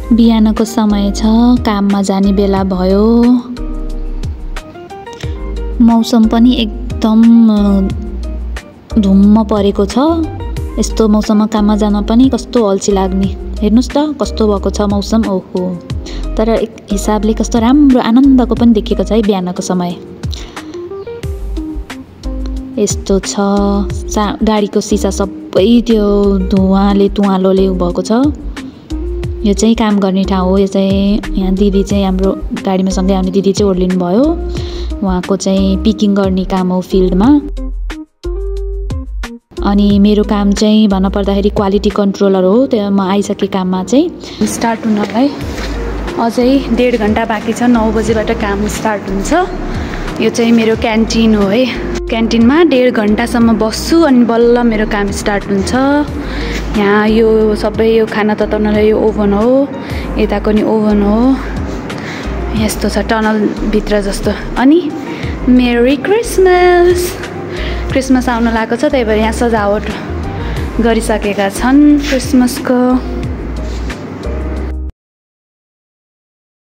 बिहानको समय छ, काममा जाने बेला भयो। मौसम पनि एकदम धुम्म परेको छ। यस्तो मौसममा काममा जान पनि कस्तो अल्छी लाग्ने। हेर्नुस् त कस्तो भएको छ मौसम। ओहो, तर एक हिसाबले कस्तो राम्रो आनन्दको पनि देखेको छ है बिहानको समय। यस्तो छ, गाडीको सिसा सबै त्यो धुवाँले तुवालोले भएको छ। यो चाहिँ काम गर्ने ठाउँ हो। यो चाहिँ यहाँ दिदी चाहिँ हाम्रो गाडीमा सँगै आउने दिदी चाहिँ ओर्लिनु भयो। उहाँको चाहिँ पिकिङ गर्ने काम हो फिल्डमा। अनि मेरो काम चाहिँ भन्न पर्दाखेरि क्वालिटी कन्ट्रोलर हो। त्यो म आइसके काममा चाहिँ स्टार्ट हुनलाई अझै 1.5 घन्टा बाँकी छ। 9 बजेबाट काम स्टार्ट हुन्छ। यो चाहिँ मेरो क्यान्टिन हो है। क्यान्टिनमा 1.5 घन्टासम्म बस्छु अनि बल्ल मेरो काम स्टार्ट हुन्छ। यहाँ यो सबै यो खाना तताउनलाई यो ओभन हो, यताको नि ओभन हो। यस्तो छ टनलभित्र जस्तो। अनि मेरी क्रिसमस आउन लागेको छ, त्यही भएर यहाँ सजावट गरिसकेका छन् क्रिसमसको।